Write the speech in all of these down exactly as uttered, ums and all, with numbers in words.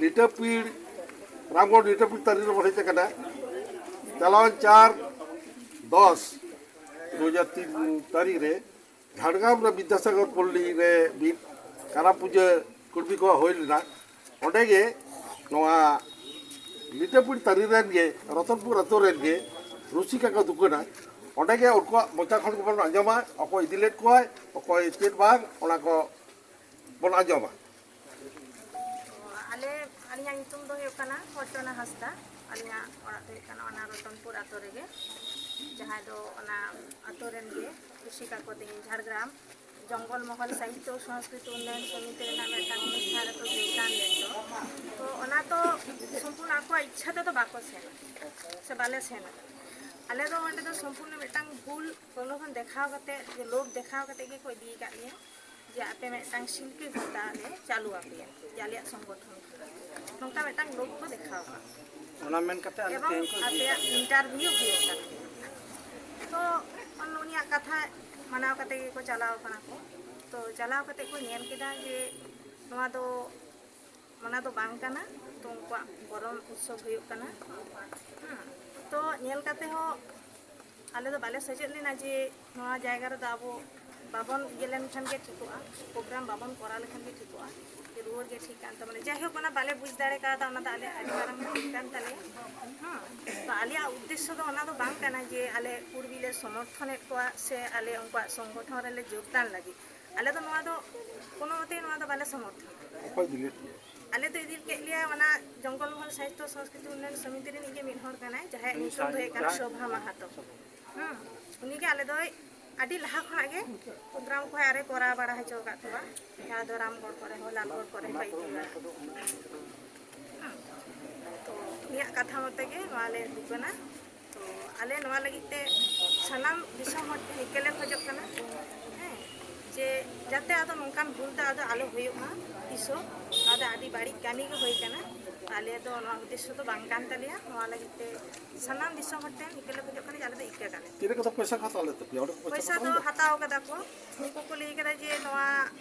ᱞᱤᱴᱟᱹᱯᱤᱲ, ᱨᱟᱢᱜᱚᱲ ᱞᱤᱴᱟᱹᱯᱤᱲ ᱛᱟᱹᱨᱤ ᱨᱮᱵᱚᱱ ᱦᱮᱡ ᱟᱠᱟᱱᱟ᱾ ᱪᱟᱞᱟᱣᱮᱱ ᱪᱟᱨ ᱫᱚᱥ ᱫᱩ ᱦᱟᱡᱟᱨ ᱛᱤᱱ ᱛᱟᱹᱨᱤᱠᱷ ᱨᱮ ᱡᱷᱟᱲᱜᱨᱟᱢ ᱨᱮ ᱵᱤᱫᱽᱫᱟᱥᱟᱜᱚᱨ ᱯᱚᱞᱞᱤ ᱨᱮ ᱢᱤᱫ ᱠᱟᱨᱟᱢ ᱯᱩᱡᱟᱹ ᱠᱩᱲᱵᱤ ᱠᱚᱣᱟᱜ ᱦᱩᱭ ᱞᱮᱱᱟ᱾ ᱚᱸᱰᱮ ᱜᱮ ᱱᱚᱣᱟ ᱞᱤᱴᱟᱹᱯᱤᱲ ᱛᱟᱹᱨᱤ ᱨᱮᱱ ᱜᱮ, ᱨᱚᱛᱚᱱᱯᱩᱨ ᱟᱛᱳ ᱨᱮᱱ ᱜᱮ ᱨᱩᱥᱤᱠᱟ ᱠᱚ ᱫᱩᱠᱟᱹᱱᱟ᱾ ᱚᱸᱰᱮ ᱜᱮ ᱩᱱᱠᱩᱣᱟᱜ ᱢᱚᱪᱟ ᱠᱷᱚᱱ ᱜᱮᱵᱚᱱ ᱟᱸᱡᱚᱢᱟ, ᱚᱠᱚᱭ ᱤᱫᱤ ᱞᱮᱫ ᱠᱚᱣᱟᱭ, ᱚᱠᱚᱭ ᱪᱮᱫ ᱵᱟᱝ, ᱚᱱᱟ ᱠᱚ ᱵᱚᱱ ᱟᱸᱡᱚᱢᱟ᱾ ᱟᱞᱮ, ᱟᱹᱞᱤᱧᱟᱜ ᱧᱩᱛᱩᱢ ᱫᱚ ᱦᱩᱭᱩᱜ ᱠᱟᱱᱟ ᱯᱷᱚᱨᱪᱩᱱᱟ ᱦᱟᱸᱥᱫᱟ᱾ ᱟᱹᱞᱤᱧᱟᱜ ᱚᱲᱟᱜ ᱫᱚ ᱦᱩᱭᱩᱜ ᱠᱟᱱᱟ ᱚᱱᱟ ᱨᱚᱛᱚᱱᱯᱩᱨ ᱟᱛᱳ ᱨᱮᱜᱮ, ᱡᱟᱦᱟᱸᱭ ᱫᱚ ᱚᱱᱟ ᱟᱛᱳ ᱨᱮᱱ ᱜᱮ ᱨᱩᱥᱤᱠᱟ ᱠᱚ ᱛᱮᱦᱮᱧ ᱡᱷᱟᱲᱜᱨᱟᱢ ᱡᱚᱝᱜᱚᱞ ᱢᱚᱦᱚᱞ ᱥᱟᱦᱤᱛᱛᱚ ᱥᱚᱝᱥᱠᱨᱤᱛᱤ ᱩᱱᱱᱚᱭᱚᱱ ᱥᱚᱢᱤᱛᱤ ᱨᱮᱱᱟᱜ ᱢᱤᱫᱴᱟᱝ ᱚᱱᱩᱥᱴᱷᱟᱱ ᱨᱮᱠᱚ ᱡᱳᱜᱽᱫᱟᱱ ᱞᱮᱫ ᱫᱚ᱾ ᱛᱚ ᱚᱱᱟ ᱫᱚ ᱥᱚᱢᱯᱩᱨᱱᱚ ᱟᱠᱚᱣᱟᱜ ᱤᱪᱪᱷᱟ ᱛᱮᱫᱚ ᱵᱟᱠᱚ ᱥᱮᱱᱟ ᱥᱮ ᱵᱟᱞᱮ ᱥᱮᱱᱟ᱾ ᱟᱞᱮ ᱫᱚ ᱚᱸᱰᱮ ᱫᱚ ᱥᱚᱢᱯᱩᱨᱱᱚ ᱢᱤᱫᱴᱟᱝ ᱵᱷᱩᱞ ᱯᱨᱚᱞᱳᱵᱷᱚᱱ ᱫᱮᱠᱷᱟᱣ ᱠᱟᱛᱮ, ᱡᱮ ᱞᱳᱵᱷ ᱫᱮᱠᱷᱟᱣ ᱠᱟᱛᱮ ᱜᱮᱠᱚ ᱤᱫᱤ ᱟᱠᱟᱫ ᱞᱮᱭᱟ, ᱡᱮ ᱟᱯᱮ ᱢᱤᱫᱴᱟᱝ ᱥᱤᱞᱯᱤ ᱵᱷᱟᱛᱟ ᱞᱮ ᱪᱟᱹᱞᱩ ᱟᱯᱮᱭᱟ, ᱡᱮ ᱟᱞᱮᱭᱟᱜ ᱥᱚᱝᱜᱚᱴᱷᱚᱱ ᱠᱷᱚᱱᱟᱜ ᱱᱚᱝᱠᱟ ᱢᱤᱫᱴᱟᱝ ᱞᱳᱵᱷ ᱠᱚ ᱫᱮᱠᱷᱟᱣ ᱟᱠᱟᱫ᱾ ᱚᱱᱟ ᱢᱮᱱ ᱠᱟᱛᱮ ᱟᱞᱮ ᱮᱵᱚᱝ ᱛᱮᱦᱮᱧ ᱠᱚ ᱤᱫᱤ ᱟᱯᱮᱭᱟᱜ ᱠᱟᱜ ᱞᱮᱭᱟ᱾ ᱤᱱᱴᱟᱨᱵᱷᱤᱭᱩ ᱦᱩᱭᱩᱜ ᱠᱟᱱᱟ᱾ ᱛᱚ ᱩᱱᱤᱭᱟᱜ ᱠᱟᱛᱷᱟ ᱢᱟᱱᱟᱣ ᱠᱟᱛᱮ ᱜᱮᱠᱚ ᱪᱟᱞᱟᱣ ᱠᱟᱱᱟ ᱠᱚ᱾ ᱛᱚ ᱪᱟᱞᱟᱣ ᱠᱟᱛᱮ ᱠᱚ ᱧᱮᱞ ᱠᱮᱫᱟ ᱡᱮ ᱱᱚᱣᱟ ᱫᱚ ᱚᱱᱟ ᱫᱚ ᱵᱟᱝ ᱠᱟᱱᱟ᱾ ᱛᱚ ᱩᱱᱠᱩᱣᱟᱜ ᱜᱚᱨᱚᱢ ᱩᱛᱥᱚᱵ ᱦᱩᱭᱩᱜ ᱠᱟᱱᱟ᱾ ᱦᱮᱸ, ᱛᱚ ᱧᱮᱞ ᱠᱟᱛᱮ ᱦᱚᱸ ᱟᱞᱮ ᱫᱚ ᱵᱟᱞᱮ ᱥᱮᱪᱮᱫ ᱞᱮᱱᱟ ᱡᱮ ᱱᱚᱣᱟ ᱡᱟᱭᱜᱟ ᱨᱮᱫᱚ ᱟᱵᱚ ᱵᱟᱵᱚᱱ ᱤᱭᱟᱹ ᱞᱮᱱᱠᱷᱟᱱ ᱜᱮ ᱴᱷᱤᱠᱚᱜᱼᱟ, ᱯᱨᱳᱜᱨᱟᱢ ᱵᱟᱵᱚᱱ ᱠᱚᱨᱟᱣ ᱞᱮᱠᱷᱟᱱ ᱜᱮ ᱴᱷᱤᱠᱚᱜᱼᱟ, ᱡᱮ ᱨᱩᱣᱟᱹᱲ ᱜᱮ ᱴᱷᱤᱠ ᱠᱟᱱ ᱛᱟᱵᱚᱱᱟ᱾ ᱡᱟᱭᱦᱳᱠ, ᱚᱱᱟ ᱵᱟᱞᱮ ᱵᱩᱡᱽ ᱫᱟᱲᱮ ᱠᱟᱣᱫᱟ, ᱚᱱᱟ ᱫᱚ ᱟᱞᱮ ᱟᱹᱰᱤ ᱢᱟᱨᱟᱝ ᱵᱷᱩᱞ ᱠᱟᱱ ᱛᱟᱞᱮᱭᱟ᱾ ᱦᱮᱸ, ᱛᱚ ᱟᱞᱮᱭᱟᱜ ᱩᱫᱽᱫᱮᱥᱥᱚ ᱫᱚ ᱚᱱᱟ ᱫᱚ ᱵᱟᱝ ᱠᱟᱱᱟ ᱡᱮ ᱟᱞᱮ ᱠᱩᱲᱵᱤ ᱞᱮ ᱥᱚᱢᱚᱨᱛᱷᱚᱱᱮᱫ ᱠᱚᱣᱟ ᱥᱮ ᱟᱞᱮ ᱩᱱᱠᱩᱣᱟᱜ ᱥᱚᱝᱜᱚᱴᱷᱚᱱ ᱨᱮᱞᱮ ᱡᱳᱜᱽᱫᱟᱱ ᱞᱟᱹᱜᱤᱫ᱾ ᱟᱞᱮ ᱫᱚ ᱱᱚᱣᱟ ᱫᱚ ᱠᱳᱱᱳ ᱢᱚᱛᱮ ᱱᱚᱣᱟ ᱫᱚ ᱵᱟᱞᱮ ᱥᱚᱢᱚᱨᱛᱷᱚᱱᱟ᱾ ᱚᱠᱚᱭ ᱫᱤᱞᱤᱯ? ᱟᱞᱮ ᱫᱚ ᱤᱫᱤ ᱠᱮᱫ ᱞᱮᱭᱟ ᱚᱱᱟ ᱡᱚᱝᱜᱚᱞ ᱢᱚᱦᱚᱞ ᱥᱟᱦᱤᱛᱛᱚ ᱥᱚᱝᱥᱠᱨᱤᱛᱤ ᱩᱱᱱᱚᱭᱚᱱ ᱥᱚᱢᱤᱛᱤ ᱨᱤᱱᱤᱡ ᱜᱮ ᱢᱤᱫ ᱦᱚᱲ ᱠᱟᱱᱟᱭ, ᱡᱟᱦᱟᱸᱭᱟᱜ ᱩᱱᱤ ᱧᱩᱛᱩᱢ ᱫᱚ ᱦᱩᱭᱩᱜ ᱠᱟᱱᱟ ᱥᱚᱵᱷᱟ ᱢᱟᱦᱟᱛᱚ᱾ ᱦᱮᱸ, ᱩᱱᱤᱜᱮ ᱟᱞᱮ ᱫᱚᱭ ᱟᱹᱰᱤ ᱞᱟᱦᱟ ᱠᱷᱚᱱᱟᱜ ᱜᱮ ᱯᱨᱳᱜᱨᱟᱢ ᱠᱚ ᱟᱨᱮ ᱠᱚᱨᱟᱣ ᱵᱟᱲᱟ ᱦᱚᱪᱚ ᱟᱠᱟᱫ ᱠᱚᱣᱟ, ᱡᱟᱦᱟᱸ ᱫᱚ ᱨᱟᱢᱜᱚᱲ ᱠᱚᱨᱮ ᱦᱚᱸ, ᱞᱟᱞᱜᱚᱲ ᱠᱚᱨᱮ ᱦᱚᱸ ᱤᱫᱤ ᱵᱟᱲᱟ᱾ ᱦᱮᱸ, ᱛᱚ ᱩᱱᱤᱭᱟᱜ ᱠᱟᱛᱷᱟ ᱢᱚᱛᱚ ᱜᱮ ᱱᱚᱣᱟ ᱞᱮ ᱫᱩᱠᱟᱹᱱᱟ᱾ ᱛᱚ ᱟᱞᱮ ᱱᱚᱣᱟ ᱞᱟᱹᱜᱤᱫ ᱛᱮ ᱥᱟᱱᱟᱢ ᱫᱤᱥᱚᱢ ᱦᱚᱲ ᱴᱷᱮᱱ ᱱᱤᱠᱟᱹ ᱞᱮ ᱠᱷᱚᱡᱚᱜ ᱠᱟᱱᱟ, ᱦᱮᱸ, ᱡᱮ ᱡᱟᱛᱮ ᱟᱫᱚ ᱱᱚᱝᱠᱟᱱ ᱵᱷᱩᱞ ᱫᱚ ᱟᱫᱚ ᱟᱞᱚ ᱦᱩᱭᱩᱜ ᱢᱟ ᱛᱤᱥ ᱦᱚᱸ᱾ ᱱᱚᱣᱟ ᱫᱚ ᱟᱹᱰᱤ ᱵᱟᱹᱲᱤᱡ ᱠᱟᱹᱢᱤ ᱜᱮ ᱦᱩᱭ ᱠᱟᱱᱟ᱾ ᱟᱞᱮ ᱫᱚ ᱱᱚᱣᱟ ᱩᱫᱽᱫᱮᱥᱥᱚ ᱫᱚ ᱵᱟᱝ ᱠᱟᱱ ᱛᱟᱞᱮᱭᱟ᱾ ᱱᱚᱣᱟ ᱞᱟᱹᱜᱤᱫ ᱛᱮ ᱥᱟᱱᱟᱢ ᱫᱤᱥᱚᱢ ᱦᱚᱲ ᱴᱷᱮᱱ ᱤᱠᱟᱹ ᱞᱮ ᱠᱷᱚᱡᱚᱜ ᱠᱟᱱᱟ ᱡᱮ ᱟᱞᱮ ᱫᱚ ᱤᱠᱟᱹ ᱠᱟᱞᱮ᱾ ᱪᱮᱫ ᱞᱮᱠᱟ ᱫᱚ ᱯᱚᱭᱥᱟ ᱠᱚ ᱦᱟᱛᱟᱣ ᱞᱮᱫ ᱛᱟᱯᱮᱭᱟ ᱚᱸᱰᱮ ᱠᱷᱚᱱ? ᱯᱚᱭᱥᱟ ᱯᱚᱭᱥᱟ ᱠᱚ ᱫᱚ ᱦᱟᱛᱟᱣ ᱠᱟᱫᱟ ᱠᱚ᱾ ᱩᱱᱠᱩ ᱠᱚ ᱞᱟᱹᱭ ᱠᱟᱫᱟ ᱡᱮ ᱱᱚᱣᱟ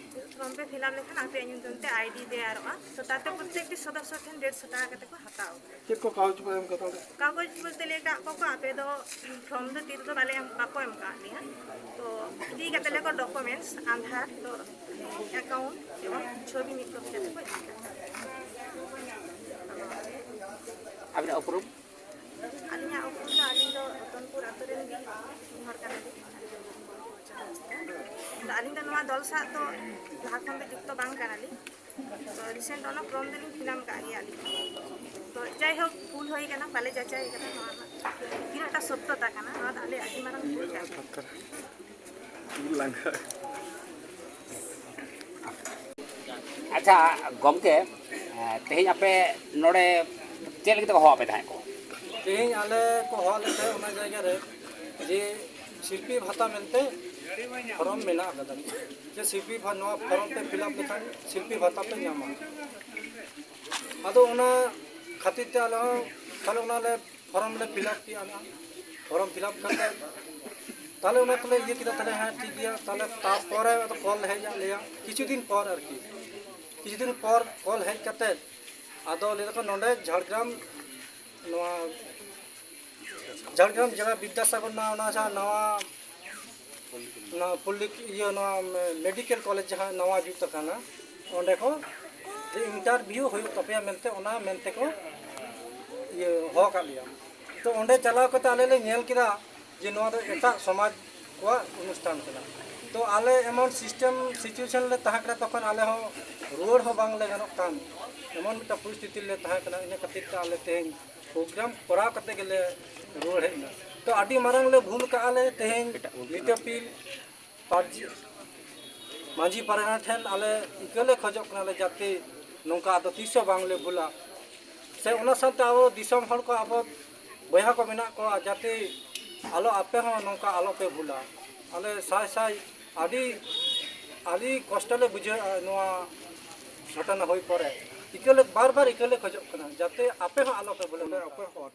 ᱯᱷᱨᱚᱢ ᱯᱮ ᱯᱷᱤᱞᱟᱯ ᱞᱮᱠᱷᱟᱱ ᱟᱯᱮᱭᱟᱜ ᱧᱩᱛᱩᱢ ᱛᱮ ᱟᱭᱰᱤ ᱛᱮᱭᱟᱨᱚᱜᱼᱟ᱾ ᱛᱚ ᱛᱟᱛᱮ ᱯᱨᱚᱛᱛᱮᱠᱴᱤ ᱥᱚᱫᱚᱥᱥᱚ ᱴᱷᱮᱱ ᱰᱮᱲᱥᱚ ᱴᱟᱠᱟ ᱠᱟᱛᱮ ᱠᱚ ᱦᱟᱛᱟᱣ ᱠᱟᱫᱟ᱾ ᱪᱮᱫ ᱠᱚ ᱠᱟᱜᱚᱡᱽ ᱯᱮ ᱮᱢ ᱠᱟᱫᱟ ᱚᱸᱰᱮ? ᱠᱟᱜᱚᱡᱽ ᱵᱚᱞᱛᱮ ᱞᱟᱹᱭ ᱠᱟᱜ ᱠᱚᱣᱟ ᱠᱚ, ᱟᱯᱮ ᱫᱚ ᱯᱷᱨᱚᱢ ᱫᱚ ᱛᱤ ᱨᱮᱫᱚ ᱵᱟᱞᱮ ᱮᱢ, ᱵᱟᱠᱚ ᱮᱢ ᱠᱟᱜ ᱞᱮᱭᱟ᱾ ᱛᱚ ᱤᱫᱤ ᱠᱟᱛᱮ ᱞᱮᱠᱚ ᱰᱚᱠᱩᱢᱮᱱᱴᱥ, ᱟᱫᱷᱟᱨ, ᱛᱚ ᱮᱠᱟᱣᱩᱱᱴ ᱮᱵᱚᱝ ᱪᱷᱚᱵᱤ ᱢᱤᱫ ᱠᱚᱯᱤ ᱠᱟᱛᱮ ᱠᱚ ᱤᱫᱤ ᱠᱟᱜᱼᱟ᱾ ᱟᱹᱵᱤᱱᱟᱜ ᱩᱯᱨᱩᱢ? ᱟᱹᱞᱤᱧᱟᱜ ᱩᱯᱨᱩᱢ ᱫᱚ, ᱟᱹᱞᱤᱧ ᱫᱚ ᱨᱚᱛᱚᱱᱯᱩᱨ ᱟᱹᱛᱩ ᱨᱮᱱ ᱜᱮ ᱦᱚᱲ ᱠᱟᱱᱟᱞᱤᱧ᱾ ᱛᱚ ᱟᱹᱞᱤᱧ ᱫᱚ ᱱᱚᱣᱟ ᱫᱚᱞ ᱥᱟᱶ ᱫᱚ ᱞᱟᱦᱟ ᱠᱷᱚᱱ ᱫᱚ ᱡᱩᱠᱛᱚ ᱵᱟᱝ ᱠᱟᱱᱟᱞᱤᱧ᱾ ᱛᱚ ᱨᱤᱥᱮᱱᱴ ᱚᱱᱟ ᱯᱷᱨᱚᱢ ᱫᱚᱞᱤᱧ ᱯᱷᱤᱞᱟᱯ ᱠᱟᱜ ᱜᱮᱭᱟ ᱟᱹᱞᱤᱧ᱾ ᱛᱚ ᱡᱟᱭᱦᱳᱠ, ᱵᱷᱩᱞ ᱦᱩᱭ ᱠᱟᱱᱟ, ᱵᱟᱞᱮ ᱡᱟᱪᱟᱭ ᱠᱟᱫᱟ ᱱᱚᱣᱟ ᱨᱮᱱᱟᱜ ᱛᱤᱱᱟᱹᱜ ᱴᱟ ᱥᱚᱛᱛᱚᱛᱟ ᱠᱟᱱᱟ, ᱱᱚᱣᱟ ᱫᱚ ᱟᱞᱮ ᱟᱹᱰᱤ ᱢᱟᱨᱟᱝ ᱵᱷᱩᱞ ᱠᱟᱱᱟ᱾ ᱟᱪᱪᱷᱟ ᱜᱚᱢᱠᱮ, ᱛᱮᱦᱮᱧ ᱟᱯᱮ ᱱᱚᱰᱮ ᱪᱮᱫ ᱞᱟᱹᱜᱤᱫ ᱛᱮᱠᱚ ᱦᱚᱦᱚ ᱟᱯᱮ ᱛᱟᱦᱮᱸᱫ ᱠᱚ? ᱛᱮᱦᱮᱧ ᱟᱞᱮ ᱠᱚ ᱦᱚᱦᱚ ᱞᱮᱫ ᱛᱟᱦᱮᱸᱫ ᱚᱱᱟ ᱡᱟᱭᱜᱟ ᱨᱮ ᱡᱮ ᱥᱤᱞᱯᱤ ᱵᱷᱟᱛᱟ ᱢᱮᱱᱛᱮ ᱯᱷᱚᱨᱚᱢ ᱢᱮᱱᱟᱜ ᱟᱠᱟᱫᱟ, ᱡᱮ ᱥᱤᱞᱯᱤ ᱵᱷᱟ-, ᱱᱚᱣᱟ ᱯᱷᱚᱨᱚᱢ ᱯᱮ ᱯᱷᱤᱞᱟᱯ ᱞᱮᱠᱷᱟᱱ ᱥᱤᱞᱯᱤ ᱵᱷᱟᱛᱟ ᱯᱮ ᱧᱟᱢᱟ᱾ ᱟᱫᱚ ᱚᱱᱟ ᱠᱷᱟᱹᱛᱤᱨ ᱛᱮ ᱟᱞᱮ ᱦᱚᱸ ᱛᱟᱦᱞᱮ ᱚᱱᱟ ᱞᱮ ᱯᱷᱚᱨᱚᱢ ᱞᱮ ᱯᱷᱤᱞᱟᱯ ᱠᱮᱜᱼᱟ ᱱᱟᱜ᱾ ᱯᱷᱚᱨᱚᱢ ᱯᱷᱤᱞᱟᱯ ᱠᱟᱛᱮ ᱛᱟᱦᱞᱮ ᱚᱱᱟ ᱠᱚᱞᱮ ᱤᱭᱟᱹ ᱠᱮᱫᱟ, ᱛᱟᱦᱞᱮ ᱦᱮᱸ ᱴᱷᱤᱠ ᱜᱮᱭᱟ᱾ ᱛᱟᱦᱞᱮ ᱛᱟᱨᱯᱚᱨᱮ ᱟᱫᱚ ᱠᱚᱞ ᱦᱮᱡ ᱟᱫ ᱞᱮᱭᱟ ᱠᱤᱪᱷᱩ ᱫᱤᱱ ᱯᱚᱨ ᱟᱨᱠᱤ, ᱠᱤᱪᱷᱩ ᱫᱤᱱ ᱯᱚᱨ ᱠᱚᱞ ᱦᱮᱡ ᱠᱟᱛᱮ ᱟᱫᱚ ᱞᱟᱹᱭ ᱫᱟᱠᱚ ᱱᱚᱰᱮ ᱡᱷᱟᱲᱜᱨᱟᱢ, ᱱᱚᱣᱟ ᱡᱷᱟᱲᱜᱨᱟᱢ ᱡᱮᱞᱟ ᱵᱤᱫᱽᱫᱟᱥᱟᱜᱚᱨ ᱨᱮᱱᱟᱜ ᱚᱱᱟ ᱡᱟᱦᱟᱸ ᱱᱟᱣᱟ ᱱᱚᱣᱟ ᱯᱚᱞᱤ-, ᱤᱭᱟᱹ, ᱱᱚᱣᱟ ᱢᱮ-, ᱢᱮᱰᱤᱠᱮᱞ ᱠᱚᱞᱮᱡᱽ ᱡᱟᱦᱟᱸ ᱱᱟᱣᱟ ᱡᱩᱛ ᱟᱠᱟᱱᱟ, ᱚᱸᱰᱮ ᱠᱚ ᱡᱮ ᱤᱱᱴᱟᱨᱵᱷᱤᱭᱩ ᱦᱩᱭᱩᱜ ᱛᱟᱯᱮᱭᱟ ᱢᱮᱱᱛᱮ, ᱚᱱᱟ ᱢᱮᱱᱛᱮ ᱠᱚ ᱤᱭᱟᱹ ᱦᱚᱦᱚ ᱟᱠᱟᱫ ᱞᱮᱭᱟ᱾ ᱛᱚ ᱚᱸᱰᱮ ᱪᱟᱞᱟᱣ ᱠᱟᱛᱮ ᱟᱞᱮ ᱞᱮ ᱧᱮᱞ ᱠᱮᱫᱟ ᱡᱮ ᱱᱚᱣᱟ ᱫᱚ ᱮᱴᱟᱜ ᱥᱚᱢᱟᱡᱽ ᱠᱚᱣᱟᱜ ᱚᱱᱩᱥᱴᱷᱟᱱ ᱠᱟᱱᱟ᱾ ᱛᱚ ᱟᱞᱮ ᱮᱢᱚᱱ ᱥᱤᱥᱴᱮᱢ ᱥᱤᱪᱩᱭᱮᱥᱚᱱ ᱞᱮ ᱛᱟᱦᱮᱸ ᱠᱟᱱᱟ, ᱛᱚᱠᱷᱚᱱ ᱟᱞᱮ ᱦᱚᱸ ᱨᱩᱣᱟᱹᱲ ᱦᱚᱸ ᱵᱟᱝ ᱞᱮ ᱜᱟᱱᱚᱜ ᱠᱟᱱ, ᱮᱢᱚᱱ ᱢᱤᱫᱴᱟᱝ ᱯᱚᱨᱤᱥᱛᱷᱤᱛᱤ ᱨᱮᱞᱮ ᱛᱟᱦᱮᱸ ᱠᱟᱱᱟ᱾ ᱤᱱᱟᱹ ᱠᱷᱟᱹᱛᱤᱨ ᱛᱮ ᱟᱞᱮ ᱛᱮᱦᱮᱧ ᱯᱨᱳᱜᱨᱟᱢ ᱠᱚᱨᱟᱣ ᱠᱟᱛᱮ ᱜᱮᱞᱮ ᱨᱩᱣᱟᱹᱲ ᱦᱮᱡ ᱮᱱᱟ᱾ ᱛᱚ ᱟᱹᱰᱤ ᱢᱟᱨᱟᱝ ᱞᱮ ᱵᱷᱩᱞ ᱠᱟᱜᱼᱟ ᱞᱮ ᱛᱮᱦᱮᱧ ᱱᱤᱛᱟᱹᱯᱤᱞ ᱯᱟᱨᱡᱤ-, ᱢᱟᱹᱡᱷᱤ ᱯᱟᱨᱜᱟᱱᱟ ᱴᱷᱮᱱ ᱟᱞᱮ ᱤᱠᱟᱹ ᱞᱮ ᱠᱷᱚᱡᱚᱜ ᱠᱟᱱᱟ ᱞᱮ ᱡᱟᱛᱮ ᱱᱚᱝᱠᱟ ᱟᱫᱚ ᱛᱤᱥ ᱦᱚᱸ ᱵᱟᱝ ᱞᱮ ᱵᱷᱩᱞᱟ᱾ ᱥᱮ ᱚᱱᱟ ᱥᱟᱶᱛᱮ ᱟᱵᱚ ᱫᱤᱥᱚᱢ ᱦᱚᱲ ᱠᱚ, ᱟᱵᱚ ᱵᱚᱭᱦᱟ ᱠᱚ ᱢᱮᱱᱟᱜ ᱠᱚᱣᱟ, ᱡᱟᱛᱮ ᱟᱞᱚ, ᱟᱯᱮ ᱦᱚᱸ ᱱᱚᱝᱠᱟ ᱟᱞᱚ ᱯᱮ ᱵᱷᱩᱞᱟ᱾ ᱟᱞᱮ ᱥᱟᱭ ᱥᱟᱭ ᱟᱹᱰᱤ, ᱟᱹᱰᱤ ᱠᱚᱥᱴᱚ ᱞᱮ ᱵᱩᱡᱷᱟᱹᱣᱮᱫᱼᱟ ᱱᱚᱣᱟ ᱜᱷᱚᱴᱚᱱᱟ ᱦᱩᱭ ᱯᱚᱨᱮ ᱤᱠᱟᱹᱞᱮ, ᱵᱟᱨ ᱵᱟᱨ ᱤᱠᱟᱹᱞᱮ ᱠᱷᱚᱡᱚᱜ ᱠᱟᱱᱟ, ᱡᱟᱛᱮ ᱟᱯᱮ ᱦᱚᱸ ᱟᱞᱚ ᱯᱮ ᱵᱚᱞᱚᱱ᱾ ᱚᱠᱚᱭ ᱦᱚᱸ